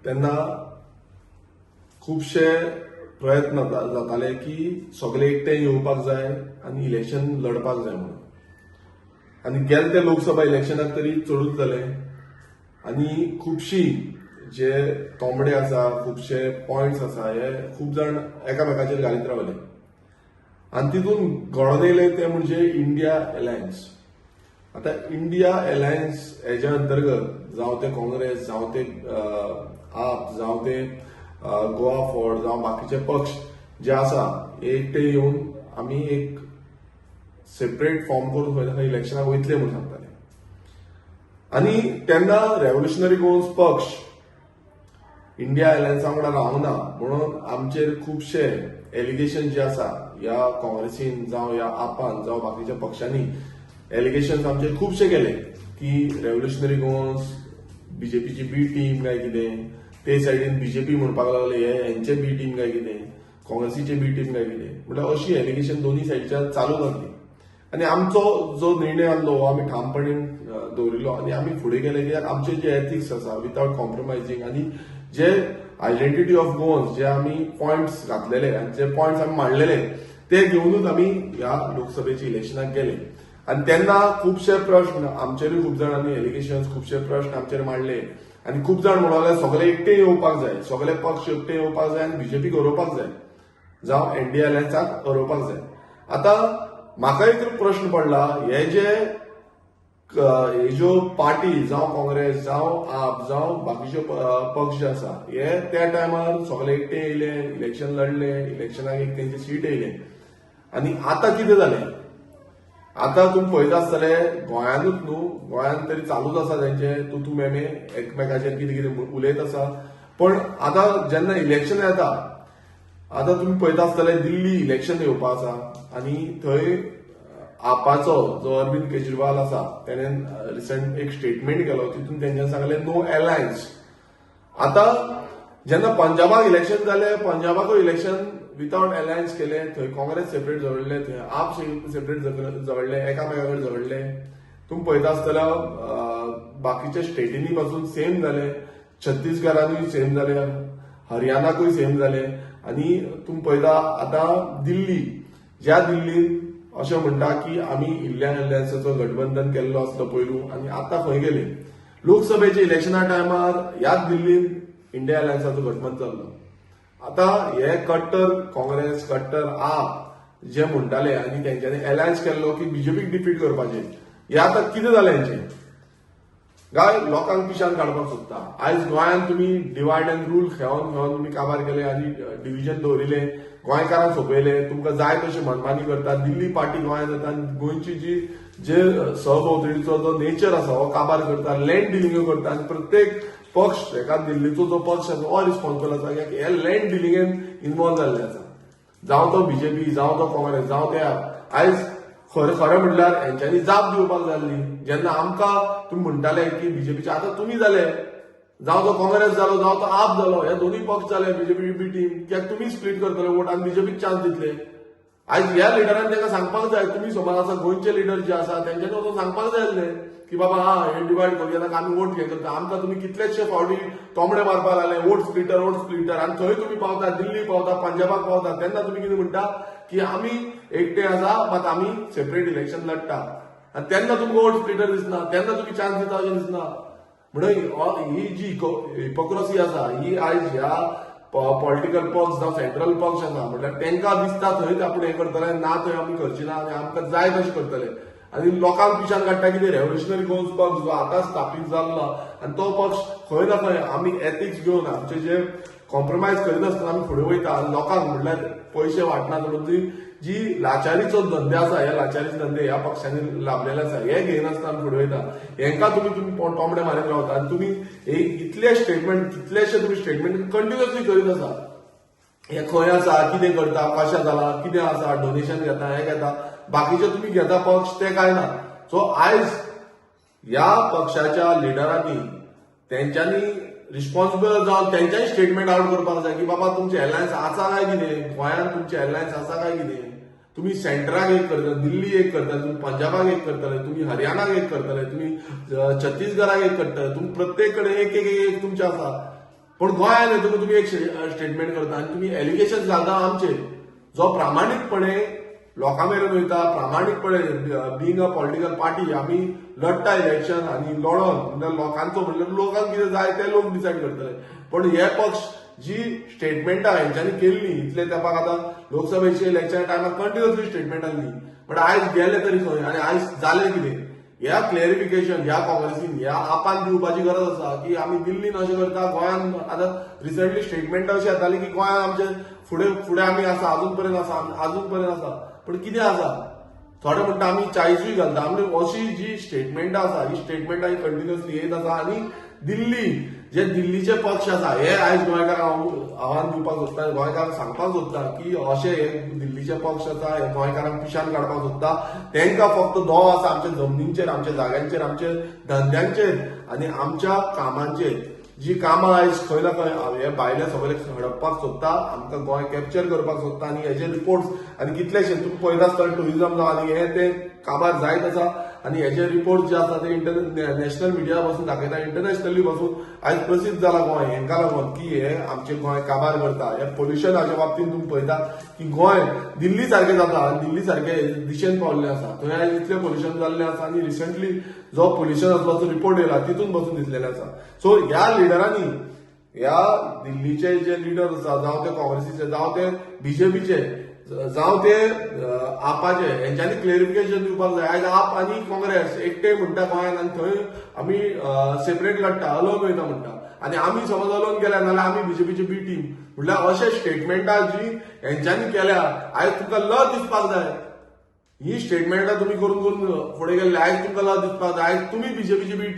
तेन्ना खुबशे प्रयत्न जाताले की सगळे एकठांय येवपाक जाय आनी इलेक्शन लढपाक जाय म्हणून. आनी गेले ते लोकसभा इलेक्शनाक तरी चडूच जाले आनी खुबशी जे तोंबडे आसा, खुबशे पॉयंट्स आसा, हे खूब जाण एकामेकाचेर घालीत रावले. आनी तितून घडोवन येयले ते म्हणजे इंडिया अलायन्स. आतां इंडिया अलायन्स हेज्या अंतर्गत जावं ते काँग्रेस, जावं ते आप, जावं ते गोवा फॉरवर्ड, जावं बाकीचे पक्ष जे आसा, हे एकटे येवन आमी एक सेपरेट फॉर्म करून खंय ना खंय इलेक्शनाक वयतले म्हूण सांगताले. आनी तेन्ना रेव्होल्युशनरी गोवन्स पक्ष इंडिया अलायन्सा वांगडा रावना म्हणून आमचेर खुबशे एलिगेशन जे आसा, ह्या काँग्रेसीन जावं ह्या आपान जावं बाकीच्या पक्षांनी एलिगेशन आमचेर खुबशे केले की रेव्होल्युशनरी गोवन्स बीजेपीची बी टीम काय कितें, ते सायडीन बीजेपी म्हणपाक लागले हे हेंचे बी टीम काय कितें, काँग्रेसीचे बी टीम काय कितें, म्हटल्यार अशी एलिगेशन दोन्ही सायडच्यान चालू जातली. आनी आमचो जो निर्णय आसलो हो आमी ठामपणे दवरिल्लो आनी आमी फुडें गेले कित्याक आमचे जे एथिक्स आसा विथआउट कॉम्प्रोमायझींग आनी जे आयडेंटिटी ऑफ गोवन्स जे आमी पॉयंट्स घातलेले आनी जे पॉयंट्स आमी मांडलेले ते घेवनूच आमी ह्या लोकसभेच्या इलेक्शनाक गेले. आनी तेन्ना खुबशे प्रश्न आमचेरूय खूब जाणांनी एलिगेशन्स, खुबशे प्रश्न आमचेर मांडले आनी खूब जाण म्हणूंक लागले सगळे एकटे येवपाक जाय, सगळे पक्ष एकटे येवपाक जाय आनी बीजेपीक हरोवपाक जाय, जावं एनडीए अलायन्साक हरोवपाक जाय. आतां म्हाका एक प्रश्न पडला, हे जे हे ज्यो पार्टी जावं काँग्रेस जावं आप जावं बाकीच्यो पक्ष जे आसा, हे त्या टायमार सगळे एकटे येयले, इलेक्शन लढले, इलेक्शनाक एक तेंचे सीट येयले. आनी आतां कितें जालें, आतां तुमी पळयता आसतले गोंयानूच न्हू, गोंयान तरी चालूच आसा तेंचे तूं तूं मेमे एकमेकाचेर कितें कितें उलयत आसा. पण आतां जेन्ना इलेक्शन येता, आतां तुमी पळयता आसतले दिल्ली इलेक्शन येवपा आसा आनी थंय आपाचो जो अरविंद केजरीवाल आसा तेणेन रिसंट एक स्टेटमेंट केलो, तितून तेंच्यांनी सांगलें नो अलायन्स. आतां जेन्ना पंजाबाक इलेक्शन जालें, पंजाबाकूय इलेक्शन विथआउट अलायन्स केलें, थंय काँग्रेस सेपरेट झगडले, थंय आप सेपरेट झगडले, एकामेका कडेन झगडले. तुमी पळयता आसतल्या बाकीच्या स्टेटींनी पासून सेम जालें, छत्तीसगडानूय सेम जालें, हरियाणाकूय सेम जालें. आनी तुमी पळयता आतां दिल्ली, ज्या दिल्लीन अशें म्हणटा की आमी इंडिया अलायन्साचो गठबंधन केल्लो आसलो पयलू, आनी आतां खंय गेले? लोकसभेच्या इलेक्शना टायमार ह्याच दिल्लीन इंडिया अलायन्साचो गठबंधन जाल्लो. आतां हे कट्टर काँग्रेस, कट्टर आप जे म्हणटाले आनी तेंच्यांनी अलायन्स केल्लो की बीजेपीक डिफीट करपाचें, हे आतां कितें जालें हेंचें? गाय लोकांक पिशान काडपाक सोदता. आयज गोंयांत तुमी डिवायड अँड रूल खेळोन खेळोन तुमी काबार केले आनी डिविजन दवरिलें, गोंयकारांक सोंपयले, तुमकां जाय तशी मनमानी करता. दिल्ली पार्टी गोंयांत जाता आनी गोंयची जी जे सहभोंवतणीचो जो नेचर आसा हो काबार करता, लँड डिलिंग्यो करता. आनी प्रत्येक पक्ष एका दिल्लीचो जो पक्ष आसा हो रिस्पॉन्सिबल आसा कित्याक हे लँड डिलिंगेन इनवॉल्व जाल्ले आसा, जावं तो बीजेपी, जावं तो काँग्रेस, जावं ते आप. आयज खरें खरें म्हटल्यार हेंच्यांनी जाप दिवपाक जाय आसली. जेन्ना आमकां तुमी म्हणटाले की बीजेपीचे आतां तुमी जाले, जावं तो काँग्रेस जालो, जावं तो आप जालो, हे दोनूय पक्ष जाले बीजेपी बी टीम, कित्याक तुमी स्प्लीट करतले वोट आनी बीजेपीक चान्स दितले. आयज ह्या लिडरान तांकां सांगपाक जाय, तुमी समज आसा गोंयचे लिडर जे आसा तेंच्यांनी वचून सांगपाक जाय आसलें की बाबा हा हे डिवायड करुया नाका, आमी वोट हे करता. आमकां तुमी कितलेशे फावटी तोमडे मारपाक लागले, वोट स्प्लिटर, वोट स्प्लिटर. आनी थंय तुमी पावता, दिल्ली पावता, पंजाबाक पावता, तेन्ना तुमी कितें म्हणटा की आमी एकटे आसा मात आमी सेपरेट इलेक्शन लढटा. आनी तेन्ना तुमकां वोट स्प्लिटर दिसना, तेन्ना तुमी चान्स दिता अशें दिसना. म्हणून ही जी हिपोक्रसी आसा ही आयज ह्या पॉलिटिकल पक्ष जावं सेंट्रल पक्ष आसा म्हटल्यार तेंकां दिसता थंयच आपूण हें करतले, ना थंय आमी करची ना आनी आमकां जाय तशें करतले. आनी लोकांक पिशान काडटा कितें रेव्होल्युशनरी गोवन्स पक्ष जो आतां स्थापीत जाल्लो आनी तो पक्ष खंय ना खंय आमी एथिक्स घेवन आमचे जे कॉम्प्रोमायज करिनासतना आमी फुडें वयता आनी लोकांक म्हटल्यार पयशे वांटना म्हणून जी लाचारीचो धंदे आसा, हे लाचारीचे धंदे ह्या पक्षांनी लाभलेले आसा, हे घेयनासतना आमी फुडें वयता. हेंकां तुमी तुमी तोमडे मारीत रावता आनी तुमी इतले स्टेटमेंट, कितलेशे तुमी स्टेटमेंट कंटिन्युअसली करीत आसा. हे खंय आसा, कितें करता, कशें जालां, कितें आसा, डोनेशन घेता, हें घेता, बाकीचे तुमी घेता पक्ष ते कांय ना. सो आयज ह्या पक्षाच्या लिडरांनी तेंच्यांनी रिस्पॉन्सिबल जावन तेंच्यांनी स्टेटमेंट आवट करपाक जाय की बाबा तुमचे एलायन्स आसा काय कितें, गोंयांत तुमचे एलायन्स आसा काय कितें, तुमी सेंटराक एक करतले, दिल्ली एक करतले, तुमी पंजाबाक एक करतले, तुमी हरियाणाक एक करतले, तुमी छत्तीसगडाक एक करतले, तुमी प्रत्येक कडेन एक एक एक तुमचें आसा. पण गोंयांत येतकूच तुमी एक स्टेटमेंट करता आनी तुमी एलिगेशन घालता आमचेर, जो प्रामाणीकपणे लोकां मेरेन वयता, प्रामाणीकपणे बीइंग अ पॉलिटिकल पार्टी आमी लढटा इलेक्शन आनी लढोन म्हणल्यार लोकांचो, म्हणल्यार लोकांक कितें जाय ते लोक डिसायड करतले. पण हे पक्ष जी स्टेटमेंटां हेंच्यांनी केल्ली इतले तेंपाक, आतां लोकसभेचे इलेक्शन टायमार कंटिन्युअसली स्टेटमेंट आसली, बट आयज गेले तरी खंय आनी आयज जालें कितें? ह्या क्लॅरिफिकेशन ह्या काँग्रेसीन, ह्या आपान दिवपाची गरज आसा की आमी दिल्लीन अशें करता, गोंयान आतां रिसंटली स्टेटमेंट अशें येताली की गोंयान आमचे फुडें फुडें आमी आसा, अजून पर्यंत आसा, अजून पर्यंत आसा, पण कितें आसा? थोडे म्हणटा आमी 40ूय घालता. आमी अशी जी स्टेटमेंटां आसा ही स्टेटमेंटां ही कंटिन्युअसली येत आसा. आनी दिल्ली जे दिल्लीचे पक्ष आसा हे आयज गोंयकारांक हांव आव्हान दिवपाक सोदता, गोंयकारांक सांगपाक सोदता की अशे हे दिल्लीचे पक्ष आसा हे गोंयकारांक पिशान काडपाक सोदता. तांकां फक्त दो आसा आमच्या जमनींचेर, आमच्या जाग्यांचेर, आमच्या धंद्यांचेर आनी आमच्या कामांचेर. जी कामां आयज खंय ना खंय हे भायले सगळे हडपपाक सोदता, आमकां गोंय कॅप्चर करपाक सोदता. आनी हेजे रिपोर्ट्स आनी कितलेशे तुमी पळयता आसतना टुरिजम जावं आनी हे ते काबार जायत आसा. आनी हेजे रिपोर्ट जे आसा ते इंटरनॅशनल मिडिया पासून दाखयता, इंटरनॅशनली पासून आयज प्रसिद्ध जाला गोंय हेंकां लागून की हे आमचे गोंय काबार करता. हे पोल्युशनाच्या बाबतींत तुमी पळयता की गोंय दिल्ली सारकें जाता आनी दिल्ली सारकें दिशेन पावल्लें आसा. थंय आयज इतलें पोल्युशन जाल्लें आसा आनी रिसंटली जो पोल्युशन आसपाचो रिपोर्ट येयला तितून बसून दिसलेलें आसा. सो ह्या लिडरांनी, ह्या दिल्लीचे जे लिडर आसा, जावं ते काँग्रेसीचे, जावं ते बीजेपीचे, जावं ते आपाचे, हेंच्यांनी क्लॅरिफिकेशन दिवपाक जाय. आयज आप आनी काँग्रेस एकटे म्हणटा गोंयांत आनी थंय आमी सेपरेट लढटा, अलोन वयता म्हणटा, आनी आमी समज अलोन गेल्या नाल्यार आमी बीजेपीची बी टीम, म्हणल्यार अशे स्टेटमेंटां जी हेंच्यांनी केल्या आयज तुमकां लज दिसपाक जाय. ही स्टेटमेंटां तुमी करून करून फुडें गेल्ले, आयज तुमकां लज दिसपाक जाय. आयज तुमी बीजेपीची बी टीम.